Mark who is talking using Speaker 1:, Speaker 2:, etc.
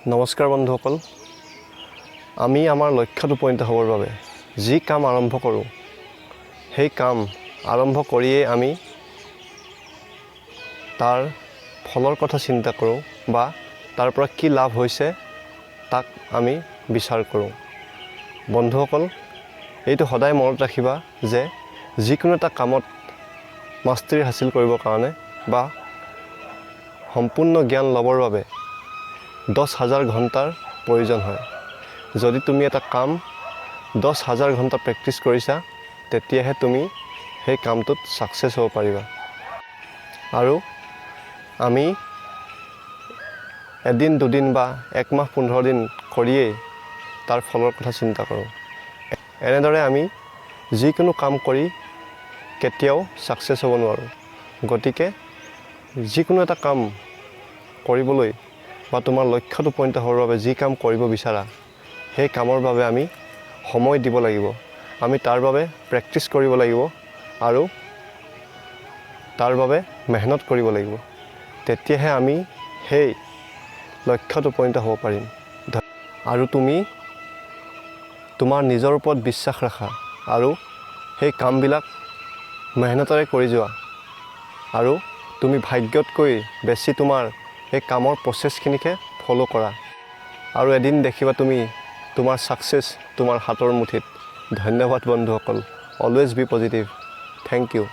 Speaker 1: নমস্কাৰ বন্ধুসকল। আমি আমাৰ লক্ষ্যত উপনীত হ'বৰ বাবে যি কাম আৰম্ভ কৰোঁ, সেই কাম আৰম্ভ কৰিয়েই আমি তাৰ ফলৰ কথা চিন্তা কৰোঁ বা তাৰ পৰা কি লাভ হৈছে তাক আমি বিচাৰ কৰোঁ। বন্ধুসকল, এইটো সদায় মনত ৰাখিবা যে যিকোনো এটা কামত মাষ্টাৰী হাচিল কৰিবৰ কাৰণে বা সম্পূৰ্ণ জ্ঞান ল'বৰ বাবে 10,000 ঘণ্টাৰ প্ৰয়োজন হয়। যদি তুমি এটা কাম 10,000 ঘণ্টা প্ৰেক্টিছ কৰিছা, তেতিয়াহে তুমি সেই কামটোত ছাকচেছ হ'ব পাৰিবা। আৰু আমি এদিন, দুদিন বা একমাহ 15 দিন কৰিয়েই তাৰ ফলৰ কথা চিন্তা কৰোঁ। এনেদৰে আমি যিকোনো কাম কৰি কেতিয়াও ছাকচেছ হ'ব নোৱাৰোঁ। গতিকে যিকোনো এটা কাম কৰিবলৈ বা তোমাৰ লক্ষ্যত উপনীত হ'বৰ বাবে যি কাম কৰিব বিচাৰা, সেই কামৰ বাবে আমি সময় দিব লাগিব। আমি তাৰ বাবে প্ৰেক্টিছ কৰিব লাগিব আৰু তাৰ বাবে মেহনত কৰিব লাগিব। তেতিয়াহে আমি সেই লক্ষ্যত উপনীত হ'ব পাৰিম। আৰু তুমি তোমাৰ নিজৰ ওপৰত বিশ্বাস ৰাখা আৰু সেই কামবিলাক মেহনতেৰে কৰি যোৱা আৰু তুমি ভাগ্যতকৈ বেছি তোমাৰ সেই কামৰ প্ৰচেছখিনিকে ফ'ল' কৰা আৰু এদিন দেখিবা তুমি তোমাৰ ছাকচেছ তোমাৰ হাতৰ মুঠিত। ধন্যবাদ বন্ধুসকল। Always be positive. Thank you.